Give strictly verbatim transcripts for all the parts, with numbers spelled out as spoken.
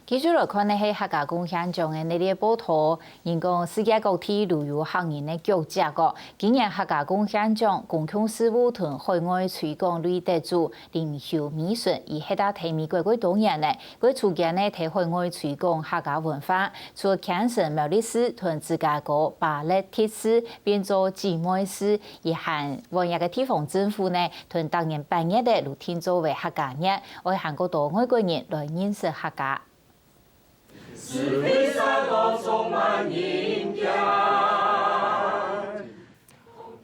繼續來看个係客家貢獻獎个系列報導。人講世界各地旅遊客人个腳跡哦，今年客家貢獻獎公共事務同海外推廣類得主林邱美順，佢歇到在美國幾多年了，佢初間呢在海外推廣客家文化，除了Kansas、苗栗市同芝加哥芭蕾特使變做姊妹市，佢還為這个地方政府呢，同逐年八月个就定做為客家月，愛還過多外國人來認識客家。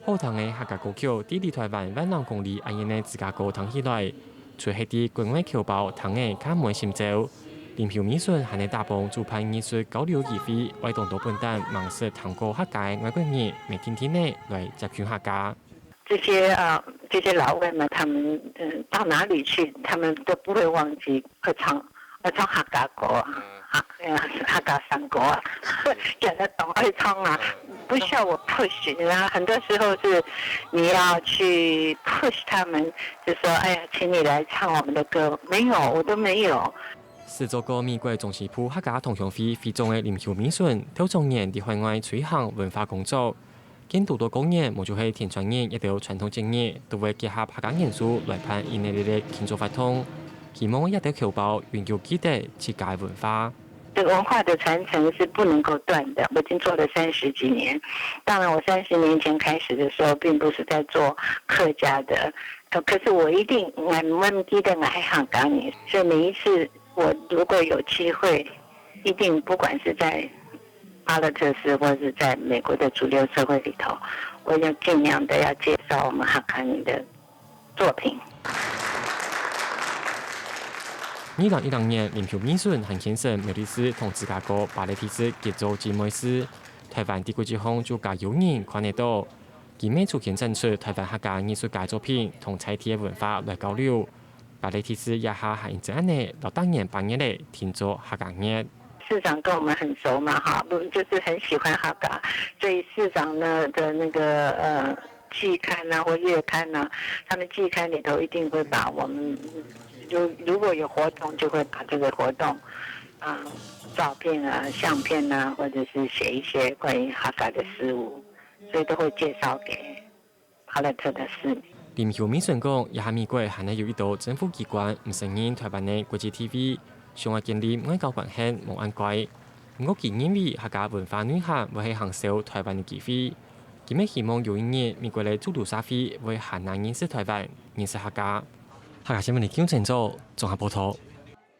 好聽个客家歌曲，在離臺灣萬零公里恁遠个芝加哥聽起來，就係在國外僑胞聽个較無心焦。林邱美順還係打幫主辦藝術交流聚會，愛當多分擔吂識聽過客家个外國人，乜定定仔來接近客家。 這些啊，這些老外們，他們嗯到哪裡去，他們都不會忘記會唱會唱客家歌啊，啊，哎呀，客家山歌啊，講得懂會唱啊，不需要我 push。然後很多時候是你要去 push 他們，就說哎呀，請你來唱我們的歌，沒有，我都沒有。 是做過美國中西部客家同鄉會會長个林邱美順，頭兩年在海外推行文化工作。見堵到過年，無就係天穿日，一兜傳統節日，都會結合客家元素來辦一系列个慶祝活動，希望這兜僑胞永久記得自家个文化。這個文化的傳承是不能夠斷的，我已經做了三十幾年。當然，我三十年前開始的時候，並不是在做客家的，呃，可是我一定，我，我記得我還很感恩，所以每一次 我如果有機會，一定不管是在巴勒特斯或是在美國的主流社會裡頭，我要盡量的要介紹我們客家人的作品。二零一零年，林邱美順還牽成苗栗市同芝加哥芭蕾特使結做姊妹市，臺灣在國際上就較有人看得到。佢乜就牽展出臺灣客家藝術家作品同在地个文化來交流。 芭蕾特使這下還因著恁仔，到逐年八月仔定做客家月。市長跟我們很熟嘛，哈，我們就是很喜歡客家，所以市長呢的那個呃季刊啊或月刊啊，他們季刊裡頭一定會把我們如如果有活動，就會把這個活動啊、照片啊、相片啊，或者是寫一些關於客家的事物，所以都會介紹給 芭蕾特使。林邱美順講，這下美國還係有一兜政府機關毋承認臺灣个國際地位，想愛建立外交關係無恁該。毋過佢認為客家文化內涵會係行銷臺灣个機會。佢乜希望有一日美國个主流社會會還較認識臺灣，認識客家。客家新聞个記者綜合報導。